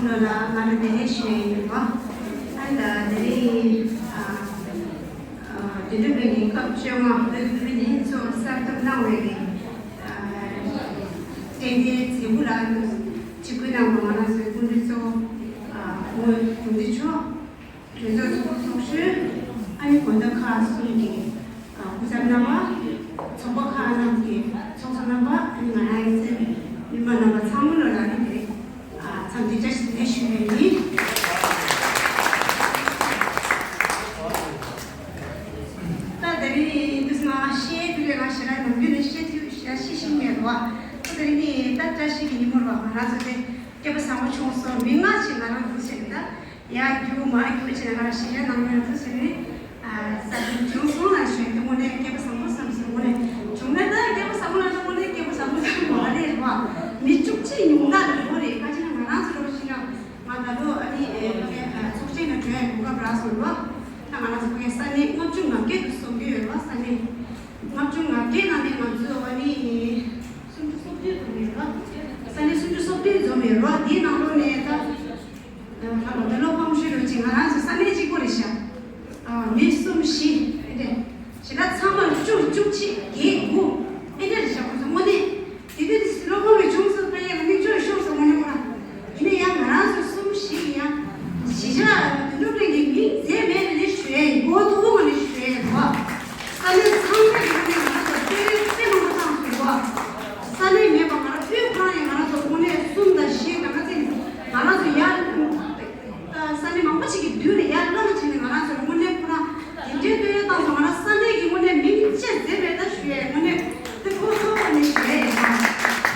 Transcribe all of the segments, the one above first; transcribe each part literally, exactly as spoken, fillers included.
ལ་ང་ལ་བདེ་ལེགས་ཞུ་ཡ་ཡིན་པ། ཨ་ད་དེ་རིང་ཨ་ཨ་དེ་འདྲ་བའི་གི་སྐབས་བཅོ་ལྔ་བོད་ཀྱི་བོད་ཀྱི་ལྷན་ཚོགས་གསར་འཛུགས་གནང་བའི་གི་ཨ་རྟེན་འབྲེལ་མཛད་སྒོ་ལ་ཅིག་སྐུལ་གནང་བ་ང་རང་ཚོའི་སྐུ་མགྲོན་གཙོ་བོ་ཨ་ཨོ་དྲུང་ཆེ་མཆོག་གྲོས་ཚོགས་ཚོགས་གཙོ་མཆོག་ཨ་ནི་དགོན་སྡེ་ཁག་གསུམ་གྱི་ཨ་སྐུ་ཚབ་རྣམ་པ། ཚོགས་པ་ཁག་རྣམས་ཀྱི་ཚོགས་གཙོ་རྣམ་པ། ཨ་ནི་ང་རང་ཡི་སེམས་མི་མང་རྣམ་པ་ཚང་མ་ལོ་ལ་ནི་དེ་ཨ་འཚམས་འདྲི་བཀྲ་ཤིས་བདེ་ལེགས་ཞུ་ཡ་ཡིན། ད་དེ་རིང་འདུག་སེ་ང་བཤད་དུས་ལས་ང་ཞེ་དྲག་ནམ་རྒྱུན་ནས་བཤད་དུས་ཞེ་དྲག་བཤད་ཤེས་མེད་རོགས། ད་དེ་རིང་ནི་ད་བཀྲ་ཤིས་ཀྱི་ཉིན་མོ་རོགས། ང་རང་ཚོ་དེ་སྐལ་པ་བཟང་པོ་བྱུང་སོང་། མི་ལྔ་ཞིག་ང་རང་འདུག་ཟེར་ནས་ད། ཡར་རྒྱུག་མར་རྒྱུག་བྱས་ནས་ང་རང་གཞས་གནང་མྱོང་ཚུལ་ཟེར་ནས། ཨ་ས་ཆ་བྱུང་སོང་ལ་ཞུས་ཏེ་དངོས་གནས་སྐལ་པ་བཟང་པོ་བསམ་སོང་། དངོས་གནས་བྱུང་ན་ད་སྐལ་པ་བཟང་པོ་ལ་དངོས་གནས་སྐལ་པ་བཟང་པོ་ཙམ་མ་རེད་བ། མི་བཅུ་གཅིག་ཉུང་མཐའ་ལ་ཡོད་རེད། ཁ་ཅིག་ན་ང་རང་ཚོ་རོགས་ཤིག་ཡང་ང་ད་ལོ་ཨ་ནི་ཨེ་ཚོགས་ཆེན་ལ་འགྲོ་ཡ་གོ་སྐབས་རག་སོང་བ། ད་ང་རང་ཚོ་ཕ་གིའི་ས་གནས་ལྔ་བཅུ་ང་བརྒྱད་དུ་སོང་གི་ཡོད་བ། ས་གནས་ལྔ་བཅུ་ང་བརྒྱད་ནང་ནས་ང་ཚོ་ཨ་ནི་སུམ་ཅུ་སོ་བདུན་འཛོམས་ཡོད་བ། ས་གནས་སུམ་ཅུ་སོ་བདུན་འཛོམས་ཡོད་བ། དེའི་ནང་ལོགས་ནས་ད། ད་ལོ་ད་ལོ་ཕམ་ཤུལ་རུ་ཅིག་ང་རང་ཚོ་ས་གནས་གཅིག་པོ་རེད་ཤག་ཨ་མི་གསུམ་བཞི་ཨེ་འདྲས། ཞེ་དྲག་ཚང་མར་བཅུ་བཅུ་གཅིག་བརྒྱད་དགུ་ཨེ་འདྲས་རེད་ཤག་ཁོ་ཚོ་དངོས་གནས་དེ་དུས་དེ་སུ་ལོ་ཕམ་རེ་བྱུང་སོང་། ད་ཡ་ལ་མིག་ཆུ་ཤོར་སོང་། དངོས་གནས་ཁོ་རང་ཡིན་ན་ཡང་ང་རང་ཚོ་གསུམ་བཞི་ཡིན་ཡང་གཞིས་ཆགས་དོན་གྲུབ་སྒྲོན་གྱི་མིང་མཛད་མེད་ལས་ཞུ་ཡ་ཡིན། མགོ་མཐོ་པོ་མ་ལས་ཞུ་ཡ་ཡིན་བ། ས་གནས་ཚང་མས་དངོས་གནས་ང་རང་ཚོ་བསྟོད་དཔེ་མང་པོ་བཏང་སོང་བ། ས་གནས་མེད་པ་ང་རང་ཕུད་ཁོ་རང་ཡང་ང་རང་ཚོ་དངོས་གནས་གསུམ་དང་བཞི་དང་ང་ཚོ་ང་རང་ཚོ་ཡར་ས་གནས་མང་པོ་ཞིག་གི་མདུན་ནས་ཡར་ལངས་བྱས་ནས་ང་རང་ཚོ་དངོས་གནས་ཁོ་རང་དེ་འདྲའི་བསྟོད་ར་བཏང་སོང་། ང་རང་ས་གནས་ཀྱི་དངོས་གནས་མིང་ཅི་ཟེར་བས་ད་ཞུ་ཡས་དངོས་གནས་དེ་ཁོ་ཚོ་བ་ནས་ཞུ་ཡས་ཡིན་ན།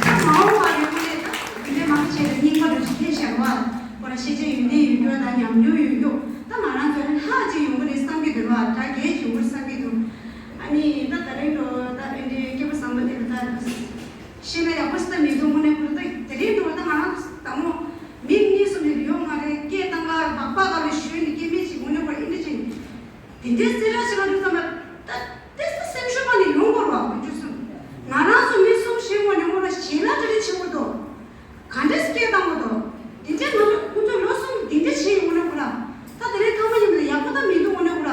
ད་མ་འོངས་པ་ནས་དངོས་གནས་ད་དེ་འདྲའི་མང་པོ་བྱས་ནས་རྙིང་པ་རུ་ཞིག་ཕེབས་ཤག་བ། ཁོ་རང་ཤེས་བྱའི་ཡོན་ཏན་ཡོད་རྒྱུ་དང་ཉམས་མྱོང་ཡོད་རྒྱུ་ད་ང་རང་ཚོ་ལས་ལྷག་ཅིག་ཡོང་གི་རེད་བསམ་གྱི་འདུག་བ། ད་གལ་ཡོང་གི་རེད་བསམ་གྱི་འདུག་ཨ་ནི་ད་ད་རིང་དུ་ད་ཨེ་འདྲའི་སྐལ་པ་བཟང་པོ་དེ་ལ་ད་ཤེས་ན་ཡག་པོ་ཞིག་ད་མི་འདུག་དངོས་གནས་ཁོ་ད་དེ་རིང་དུ་ད་ང་རང་དང་མོ་མི་གཉིས་གསུམ་ནས་ཡོང་མ་རེད། སྐད་བཏང་ག་སྦག་སྦག་ག་ལ་ཞུས་ནས་སྐད་མེད་ཅིག་དངོས་གནས་ཁོ་ཨེ་འདྲ་ཅིག་དེ་འདྲའི་རྩེ་གྲ་ཞིག་ལ་འདུག་བསམ་པ་ད་ཏེ་ད་སེམས་ཤུགས་པ་ནས་ཡོང་དགོས་ར། དགུ་བཅུ་གསུམ་ང་རང་ཚོ་མི་གསུམ་བཞི་ངོ་ནས་ངོ་ལ་ཞེ་ལ་ཏྲ་ཏྲ་ཆེ་བོ་འདུག་ག་འདྲས་སྐད་བཏང་གི་འདུག་དེ་འདྲས་ང་ཚོ་ཁོ་ཚོ་ལོ་གསུམ་དེ་འདྲས་བྱས་ཡོང་ན་གོ་ར། ད་དེ་རིང་ཐང་མ་ཉིན་ལ་ཡག་པོ་ད་མི་འདུག་ངོ་ནས་གོ་ར།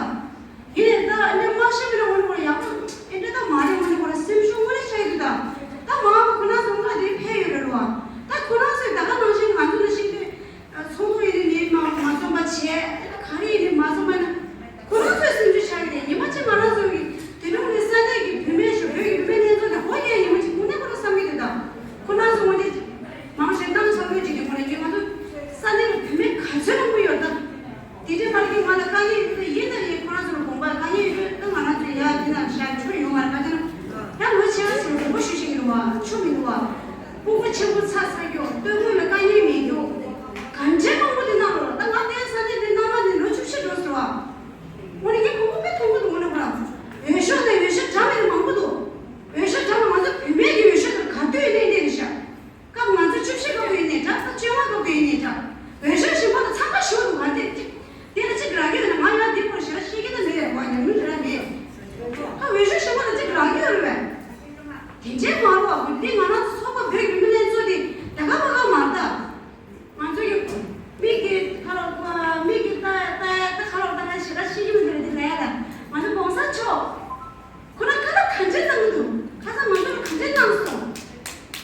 ཡིན་ནའི་ད་ཨ་ནི་མ་ཤེས་པ་ལ་ངོ་ནས་གོ་ར་ཡག་པོ་ཨེ་འདྲ་ད་མ་རེད། ངོ་ནས་གོ་ར་སེམས་ཤུགས་ངོ་ནས་ཆག་གི་འདུག་ད་ད་མ་འོངས་པ་ཁོ་རང་ཚོ་ང་དེ་ཕན་ཡོད་རེད་རོ། ད་ཁོ་རང་ཚོས་ད་ག་ནང་བཞིན་ང་ཚོ་ལ་ཤེས་དུས། ཚོགས་འདུ་ཡིན་ནི་མ་མ་འཛོམས་པ་བྱས། ག་རེ་ཡིན་ནི་མ་འཛོམས་པ་ན། ཁོ་རང་ཚོའི་སེམས་ཤུགས་ཆག་གི་རེད། ཉི་མ་གཅིག་ང་རང་ཚོ་གི་དེ་ནང་ནས་ས་གནས་ཀྱི་བུད་མེད་ཞིག་བོད་ཀྱི་བུད་མེད་ལྷན་ཚོགས་ནས་ཧོ་ཡ་ཉི་མ་གཅིག་དངོས་གནས་ཁོ་རང་བསམ་གི་འདུག་ད་ཁོ་རང་ཚོ་དངོས་གནས་མང་ཞེ་སྡང་ཆགས་ཡོད་ཅིག་གི་ཁོ་རང་གི་ང་ཚོ་ས་གནས་ཀྱི་བུད་མེད་ག་ཚོད་མང་པོ་ཡོད་ད། དེ་འདྲའི་མ་གི་ང་ལ་དཀའ་ངལ་ཡོད་ད་ཡིན་ད་ཡིན། ཁོ་རང་ཚོ་ལ་དགོངས་པ་དཀའ་ངལ་ཡོད་ད་ང་རང་ཚོ་ཡ་དེ་ན་བཞག་ཆོག་ཡོང་མ་རེད། ག་ཚོད་ན་ཡང་ལོ་ཆེ་བ་ཞིག་ལ་དགོངས་པ་ཞུ་ཤེས་ཀྱི་རེད་བ། ཆོ་མི་འདུག་བ། ཕྲུ་གུ་ཆེན་པོ་ཚ་ཚ་རྒྱུ་ལྟོ་གོས་ལ་དཀའ་ངལ་མེད་རྒྱུ། གང་འདྲའི་མང་པོ་དེ་གནང་རོགས། ད་ང་ལྟའི་ས་གནས་དེ་གནང་བ་ནི་ལོ་བཅུ་བཞི་འགྲོ་ཟེར་བ། འོ་ན་ངས་མང་པོ་དཔེ་མཐོང་གི་འདུག་འོ་ན་ཁོ་རང་འོས་ཤོག་དང་འོས་ཤོག་འདྲ་མི་འདུག་མང་པོ་འདུག་འོས་ཤོག་འདྲ་མ་ང་ཚོ་བུད་མེད་ཀྱི་འོས་ཤོག་དེ་ག་དུས་ཡིན་ནའི་གནས་རེད་ཤག་སྐབས་ང་ཚོ་བཅུ་བཞི་སྐབས་ཡིན་ནའི་འདྲ། ད་བཅོ་ལྔ་སྐབས་ཡིན་ནའི་འདྲ། འོས་ཤོག་གཞན་པ་དང་འཚམ་པ་ཞུ་འདུག་ག་དེ་དེ་ལ་གཅིག་རག་གི་ཡོད་ན་ང་ཡང་འདི་སྐོར་ཞེ་དྲག་ཤེས་ཀྱི་ད་མེད་རེད་བ། ཉམས་མྱོང་ཞེ་དྲག་མེད། ད་འོས་ཤོག་གཞན་པ་དང་གཅིག་རག་གི་ཡོད་རེད་བས། དེ་འདྲའི་མ་རེད་བ། འདི་ང་རང་ཚོ་ཚོགས་པ་བོད་ཀྱི་མི་ལྷན་ཚོགས་འདི་ད་ག་པ་ག་མ་རེད་ད། ང་ཚོ་ཡོད། མི་གི་ཁ་ལོ་མི་གི་ལྟ་ལྟ་ད་ཁ་ལོ་ལྟ་ང་ཞེ་དྲག་ཤེས་ཀྱི་མི་འདུག་རེད། འདི་ལས་ལ་ང་ཚོ་གོང་ས་མཆོག་ཁོ་རང་ཁ་ལག་གང་ཅི་གནང་གི་འདུག་ཁ་སང་ང་ཚོ་ལ་གང་ཅི་གནང་སོང་།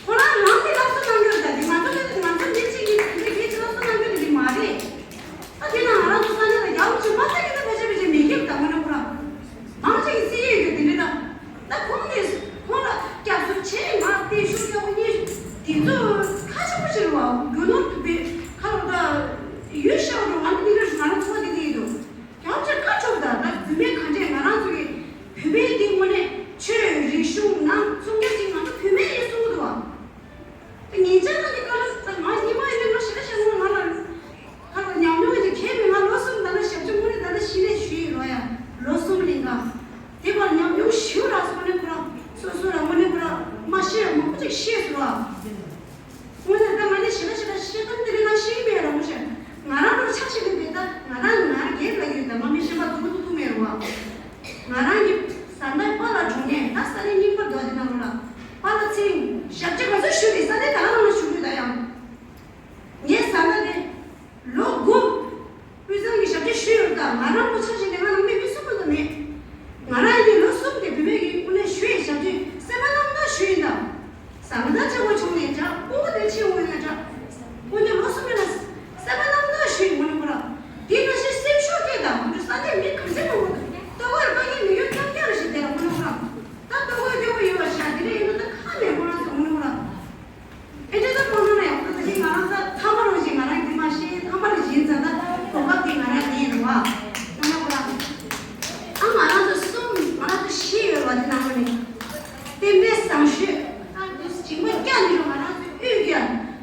ཁོ་རང་རང་གི་སློབ་གསོ་གནང་གི་རེད། ད་དེ་ང་ཚོ་ལ་ང་ཚོ་མི་གཅིག་གིས་དེ་འདྲ་གིས་སློབ་གསོ་གནང་གི་རེད། དེ་མ་རེད། ད་དེ་ན་ང་རང་ཚོ་ས་གནས་ལ་རྒྱ་བོ་ཆུ་མ་ས་གི་ད་ཕལ་ཆེར་ཕལ་ཆེར་མི་སྐྱིད་ད་ཁོ་ན་ཁོ་རང་མང་ཆེ་གི་སྲིད་ཡོད་ཡོད་དེ་འདྲ་ད། ད་ཁོང་ནས་ཁོང་ལ་སྐྱབས་སུ་ཆེ་མ་བརྟན་བཞུགས་ཡག་པོ་གཉིས་དེ་ཚོ་ཁ་ཆེ་པོ་ཆེ་རུ་བ་རྒྱུ་ནོར་དུ་བེད་ཁ་ལོ་ད་ཡོད་ཤག་རུ་ང་ནི་འདི་འདྲ་ང་རང་ཚོ་བ་དེ་དེ་ཡིན་འདུག་ཡང་ཅིག་ཁ་ཕྱོགས་དང་ད་བུད་མེད་ག་འདྲས་ང་རང་ཚོ་གི་བུད་མེད་འདི་དངོས་གནས་ཆོས་རིག་གཞུང་ནང་སྲུང་སྐྱོབ་ཅིག་ང་ཚོ་བུད་མེད་ཡིན་གསུང་གི་འདུག་བ། ད་ངེད་ཅག་ནང་གི་དཀའ་ལས་ད་ང་ཉི་མ་ཡིན་ན་ང་ཞེ་དྲག་ཤེས་ང་ང་ལ་ཁ་ལ་ཉམས་མྱོང་གི་གལ་མེད། ང་ལོ་གསུམ་ད་ལ་ཞབས་ཕྱི་དངོས་གནས་ད་ལ་ཤི་ནས་ཞུས་ཡིན་རོ་ཡ། ལོ་གསུམ་ལས་ང་དེ་བར་ཉམས་མྱོང་ཞིའུ་རག་སོང་ནས་ཁོ་རང་སོ་སོ་ལ་དངོས་གནས་ཁོ་རང་མ་ཤེས་མང་པོ་ཅིག་ཤེས་སོང་ར། དངོས་གནས་ད་ང་ནི་ཞེ་དྲག་ཞེ་དྲག་ཤེས་ཁན་དེ་རིང་ང་ཤེས་མེད་ར་མོ་ཤེས། ང་རང་ལོ་ཆ་ཤེས་ནས་མེད། ད་ང་རང་ ང་རང་གི་ཆ་བཞག་ནས་ང་ནང་མི་མི་གསུམ་མ་གཏོགས་མེད། ང་རང་ཡིན་ལོ་གསུམ་དེ་བུད་མེད་ཀྱི་དབུ་ནས་ཞུ་ཡས་ཞབས་ཕྱི་སེམས་པ་ནང་དུ་ཞུ་ཡིན་ད། བཟའ་ཟླ་ཆེན་པོ་བྱུང་ནས་འདྲ། སྤུ་གུ་དེ་ཆེན་པོ་ཡིན་ན་འདྲ། དཀོན་མཆོག་ལོ་གསུམ་ཡིན་ན་སེམས་པ་ནང་དུ་ཞུ་ཡིན་དངོས་གནས་ཁོ་རང་། དེ་ནང་བཞིན་སེམས་ཤུགས་སྐྱེད་དང་དངོས་གནས་ས་གནས་མི་གང་ཚེ་མང་པོ་ལྟོ་གོས་རུ་ཀ་ཡིན་མི་ཡོད་ཀྱང་ཀྱང་རེ་ཞིག་དེ་ལ་དངོས་གནས་ཁོ་རང་ད་ལྟོ་གོས་སྐྱོ་པོ་ཡོད་པ་ཤ་དེ་ལས་ཡིན་ན་ད་ཁ་ནས་ཁོ་རང་ཚོ་དངོས་གནས་ཁོ་རང་། ཨེ་ཅོ་ད་ཁོང་ཚོ་ནས་ཁོ་ཚོ་ང་རང་ཚ་ཚང་མ་རང་བཞིན་ང་རང་དེ་མ་ཤེས་ཚང་མ་རང་བཞིན་ཚ་ད་གོ་སྐབས་དེ་ང་རང་ལེན་རུང་བ། ང་རང་ཁོ་རང་ཨ་ང་རང་ཚོ་གསུམ་ང་རང་ཚོ་བཞི་ཡོད་བ་དེ་ནང་ལོ་ནས་བསྟན་པའི་བཟང་སྤྱོད་ཨ་དུ་ཇིང་པ་སྐྱ་ནི་རུ་ང་རང་ཚོ་དབུས་ཀྱི་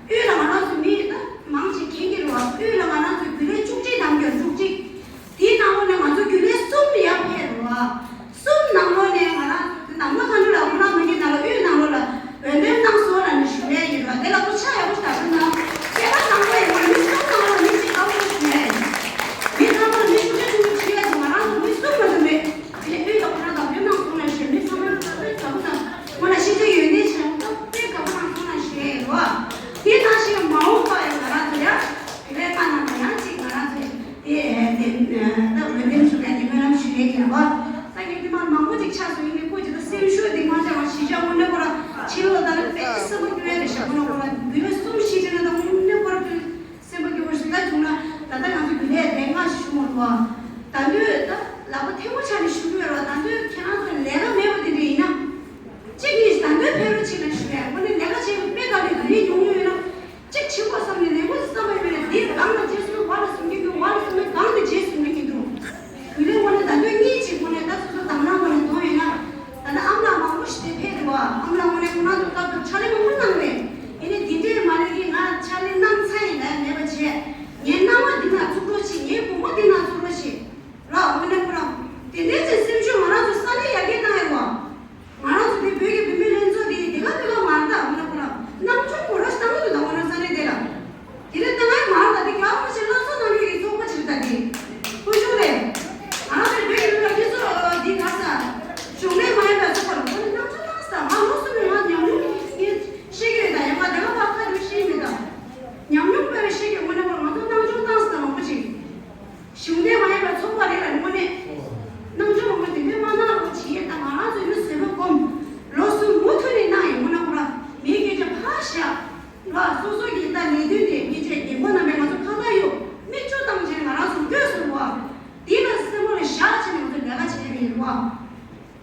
དབུས་ལ་ང་རང་ཚོ་མི་ད་མང་ཆེ་མཁྱེན་གྱི་རུང་བ། དབུས་ལ་ང་རང་ཚོ་རྒྱུན་ལས་བཅུ་གཅིག་དང་རྒྱུན་བཅུ་གཅིག་དེའི་ནང་ལོ་ནས་ང་ཚོ་རྒྱུན་ལས་གསུམ་ཡར་ཕེབས་རུང་བ། གསུམ་ནང་ལོགས་ནས་ང་རང་ཚོ་ནང་མ་གང་དུ་ལ་ཁོ་རང་མ་གི་ནང་ལ་དབུས་ནང་ལོགས་ལ་འོས་འདེམས་གནང་སོང་ལ་ནི་ཞུ་ཡས་ཡིན་རོགས། དེ་ལ་ཁོ་ཆ་ཡག་པོ་ཞིག་ད་ཁོ་ནང་སྐད་ཆ་བཏང་པ་ཡིན་ན་མི་གསུམ་ནང་ལོགས་མི་གཅིག་ཨ་ཁུ་ཞུ་ཡས་ཡིན། མི་ཚང་མ་མི་ཆུང་ཆུང་ཆུང་ཆུང་ཆུང་ཡས་ཡིན། ང་རང་ཚོ་མི་གསུམ་མ་གཏོགས་མེད། དེ་ནས་དབུས་ལ་ཁོ་རང་དང་འོས་གནང་སོང་ལ་ཞུ་མི་ཚང་མ་དཔེ་དགའ་པོ་དང་ཁོ་ལ་ཤེས་བྱ་ཡོད་གནས་ཤིག་དཔེ་དགའ་པོ་གནང་སོང་ལ་ཞུ་ཡས་ཡིན་རོགས། དེ་ནང་བཞིན་མ་འོངས་པ་ཡང་ང་རང་ཚོ་ཡ་དེ་ལས་ང་རང་ཚོ་ཡང་གཅིག་ང་རང་ཚོ་དེ་དེ་ད་འོས་འདེམས་ཞུ་མཁན་དེ་སྨོན་ལམ་ཞུ་ཡས་ཡིན་རོགས། ད་ངས་དེ་མ་མང་པོ་ཅིག་ཆགས་སོང་ཡིན་ནའི་ཁོ་ཅིག་ད་སེམས་ཤུགས་དེ་མ་ཆགས་པ་ཞི་བྱ་དངོས་གནས་ཁོ་ར་ཕྱི་ལོགས་ད་ནི་དཔེ་སེམས་པ་སྐྱོ་ཡས་རེད་ཤག་དངོས་གནས་ཁོ་ར་འདི་ལོ་གསུམ་ཞི་བྱ་ན་ད་དངོས་གནས་ཁོ་ར་དཔེ་སེམས་པ་སྐྱོ་བོ་ཞིག་ད་བྱུང་ན་ད་ལྟ་ང་ཚོ་རྒྱུན་ལས་དེ་སྔ་ཞུ་མ་ཐུབ་པ། ད་དུང་ད་ལག་པ་ཐལ་མོ་ཆགས་ནས་ཞུ་གི་ཡོད་རེད་བ། ད་དུང་ཁྱེད་རང་ཚོ་ལས་ཀ་མེད་པ་དེ་འདྲ་ཡིན་ན། གཅིག་གཉིས་ད་དུང་ཕེབས་རོགས་བྱེད་ལ་ཞུ་ཡ། དངོས་གནས་ལས་ཀ་བྱེད་པའི་དཔེ་དགའ་པའི་དགའ་ཉེ་ཉུང་ཉུང་ཡོད་ན། གཅིག་ཕྱིན་པ་བསམ་ནས་ལས་ཁུངས་སུ་བསམ་པ་ཡོད་པས་ན་དེའི་སྒང་ལ་རྗེས་སུ་བ་ལ་སུན་གྱི་འདུག་བ་ལ་སུན་པའི་སྒང་དུ་རྗེས་སུ་སུན་གྱི་འདུག་དེ་ལས་དངོས་གནས་ད་དུང་གཉིས་གཅིག་དངོས་གནས་ད་སོ་སོ་དང་བླངས་དངོས་གནས་གཏོང་ཡོད་ན། ད་ལྟ་ཨ་མ་ལགས་མང་པོ་ཞིག་དེ་ཕེབས་འདུག་བ། ཨ་མ་ལགས་དངོས་གནས་ཁོང་རང་ཚོ་སྐབས་དུ་ཕྱག་ལས་མང་པོ་གནང་བས། ཡིན་ནའི་འདི་འདྲས་མ་རེད་གི། ང་ཕྱག་ལས་གནང་ཚར་ཡིན་ལ་མེད་པ་བྱས། ངའི་སྣང་བ་འདི་ན་ཚུགས་རོགས་བྱེད། ངའི་དགོངས་པ་འདི་ན་ཚུགས་རོགས་བྱེད། ར་དངོས་གནས་ཁོ་རང་དེ་འདྲའི་ཚེ་སེམས་ཤུགས་ང་རང་ཚོ་ས་གནས་ཡར་རྒྱས་བཏང་ཡོད་བ། ང་རང་ཚོ་དེ་བོད་ཀྱི་བུད་མེད་ལྷན་ཚོགས་དེ་དེ་ག་དེ་ག་མ་རེད་ད། དངོས་གནས་ཁོ་རང་སྣང་ཆུང་གོ་ར་ཞིག་བཏང་གི་འདུག་ད་ཁོ་རང་ས་གནས་དེ་ལ། དེ་རིང་ད་ང་མར་ད་དེ་རྒྱ་མོ་ཆེ་སླར་གསོ་གནང་རྒྱུ་ཡི་ཚོགས་པ་ཆེ་རུ་ད་དེ། དཀོན་མཆོག་རེད། ང་རང་ཚོའི་བོད་ཀྱི་ལུགས་ལ་སྤྱི་ཚོགས་འདི་ག་ས། གཞུང་འབྲེལ་མ་ཡིན་པའི་ཚོགས་པ་ལ་ཁོ་ནི་སྣང་ཆུང་བཏང་ས། ང་ལོ་གསུམ་ནས་ང་ཉམས་མྱོང་ངས་བཤད་ཀྱི་ཡོད་ད། ཡང་ང་དེ་ག་བར་ཁ་དུ་བཤད་མེད་ད། ཉམས་མྱོང་སྤེལ་བའི་བཤད་ཀྱི་དངོས་གནས་ཁོ་ང་ཚོ་སྣང་ཆུང་བཏང་ས་མང་པོ་ཅིག་གཞུང་འབྲེལ་མ་ཡིན་པའི་ཚོགས་པ་རེ་ལ་དངོས་གནས། སྣང་ཆུང་མང་པོ་དེ་འདྲའི་མ་གནང་རོགས་བྱེད། ད་ང་རང་ཚོ་ཡིན་ན་བཟོད་པ་སྒོམ། ལོ་གསུམ་མུ་མཐུད་ནས་གནང་ཡིན། དངོས་གནས་ཁོ་རང་མིའི་སྐད་ཆ་ཕར་བཞག་ལ་སོ་སོ་གི་ད་ལས་དོན་དེ་མི་ཚེ་རྒན་པོ་རྣམ་པས་ང་ཚོ་ཁ་ཁ་གཡོག་མིག་ཆུ་བཏང་བྱས་ང་རང་ཚོ་འགྱོད་སོང་བ། དེ་ལ་སེམས་པ་ལ་བཞག་བྱས་ནས་ང་ཚོ་ལས་ཀ་བྱས་པ་ཡིན་བ།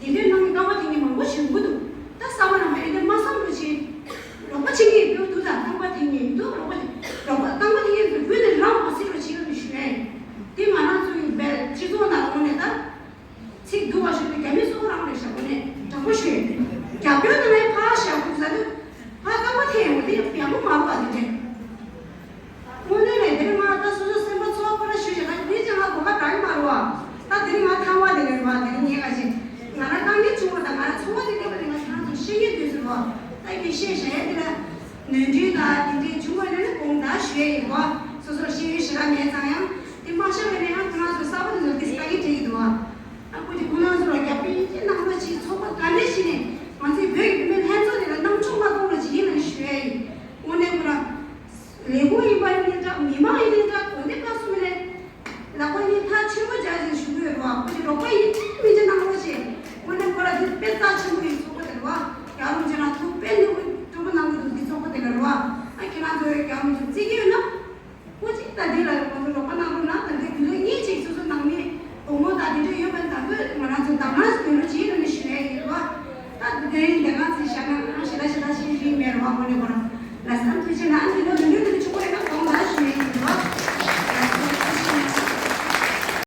དེ་འདྲའི་ནང་རྐང་པ་འཐེན་མཁན་མང་པོ་བྱུང་གི་འདུག་ད་གསར་པ་རང་པས་འདི་མ་བསམ་རོགས་བྱེད། རོགས་པ་བྱེད་མཁན་ཡོད་འདུག་ད་རྐང་པ་འཐེན་མཁན་འདུག་རོགས་པ་རོགས་པ་རྐང་པ་འཐེན་མཁན་ཚོ་བོད་ནས་རང་མ་སྲིད་རོགས་བྱེད་ལ་ཞུ་ཡ་ཡིན། དེ་ང་རང་ཚོ་ཡི་བལ་སྤྱི་ཚོགས་ནང་ལ་དངོས་གནས་ད། ཚིག་སྡུག་པ་ཞུ་དུས་རྒྱ་མི་སོགས་རང་རེད་ཤག་དངོས་གནས་དྲང་པོ་ཞུ་ཡ་ཡིན། རྒྱབ་སྐྱོར་གནང་ཡ་ཕར་བཞག་དགོས་ཟེར་དུས་ཕར་རྐང་པ་འཐེན་ཡོང་དེ་ཡག་པོ་མ་རེད་པ་དེ་འདྲས། དངོས་གནས་རེད། དེ་རིང་ང་ད་སོ་སོ་སེམས་པ་ཚོར་བ་ཁོ་ན་ཞུས་བྱས་ན་དེ་ཅང་ང་གོ་སྐབས་རག་གི་མ་རེད་བ། ད་དེ་རིང་ང་ཐང་བ་དེ་རེད་བ། དེ་རིང་ངས་ག་ཞིག་ང་རང་དཀའ་ངལ་བྱུང་བ་དང་ང་རང་ཚོར་བ་དེ་སླེབས་པ་དེ་ང་ཁྱེད་རང་ཚོར་བཤད་ཉན་འདོད་ཟེར་བ། ད་ངས་བཤད་བཞག་ཡ་དེ་ལ་ནོར་འཁྲུལ་དང་དེ་འདྲས་བྱུང་བ་ཡིན་ན་དགོངས་དག་ཞུ་ཡ་ཡིན་བ། སོ་སོར་ཤེས་ཡོན་ཞེ་དྲག་མེད་ཙང་ཡང་དེ་མ་ཤེས་པ་ཡིན་ན་ཡང་ཁྱེད་རང་ཚོར་གསར་པ་དེ་ཚོར་དེ་དཀའ་ངལ་འཕྲད་ཀྱི་འདུག་བ། ཨ་ཁུ་དེ་ཁོང་རྣམ་ཚོ་ལ་རྒྱབ་སྐྱོར་ཅི་གནང་རོགས་གྱིས། ཚོགས་པ་ག་འདྲ་ཞིག་ནས་ང་ཚོའི་བོད་ཀྱི་བུད་མེད་ལྷན་ཚོགས་དེ་ལ་སྣང་ཆུང་མ་གཏོང་རོགས་གྱིས་ཡིན་ལ་ཞུ་ཡ་ཡིན། དངོས་གནས་ཁོ་རང་ལས་ཁུངས་ཡིན་པ་ཡིན་ནའི་འདྲ། མི་མང་ཡིན་ནའི་འདྲ། དགོན་སྡེ་ཁག་གསུམ་ནས་ལག་པ་གཉིས་ཐག་ཆོད་པོ་སྦྱར་ཞིང་ཞུ་གི་ཡོད་རེད་བ། ཁོ་ཚོས་རོགས་པ་ཡིན་གཅིག་མིན་གཅིག་གནང་རོགས་བྱེད། དངོས་གནས་ཁོ་རང་དེ་དཔེ་རྩ་ཆེན་པོ་ཡིན། ཚོགས་པ་དེ་རེད་བ། རྒྱལ་བ་རིན་པོ་ཆེ་ནས་ཐུགས་དཔེ་མཛད་སྒོ་སྤྲོ་པོ་གནང་གི་འདུག་འདི་ཚོགས་པ་དེ་ལ་རེད་བ། ཨ་ཁྱེད་རང་ཚོས་རྒྱལ་བ་རིན་པོ་ཆེ་བརྩི་གི་ཡོད་ན། ཁོ་གཅིག་ད་འདི་ལ་ང་ཚོ་རོགས་པ་གནང་རོགས་གནང་། ད་འདི་དུས་ཚོད་གཉིས་ཅིག་སོ་སོ་ནང་མི་བུ་མོ་དང་དེ་འདྲ་ཡོད་པ་ད་ཁོས་ང་རང་ཚོ་དང་བླངས་ཤིག་ཡོད་རོགས་བྱེད་ལ་ནི་ཞུ་ཡ་ཡིན་རོགས། ད་འདི་དེ་རིང་འདི་ག་ཚོད་བཞག་ན་ང་རང་ཞེ་དྲག་ཞེ་དྲག་ཤེས་ཀྱི་མེད་རོགས། དངོས་གནས་ཁོ་རང་ལ་བསམ་ཐུགས་ཆེ་ན་ཨ་འདི་ལོ་ནི།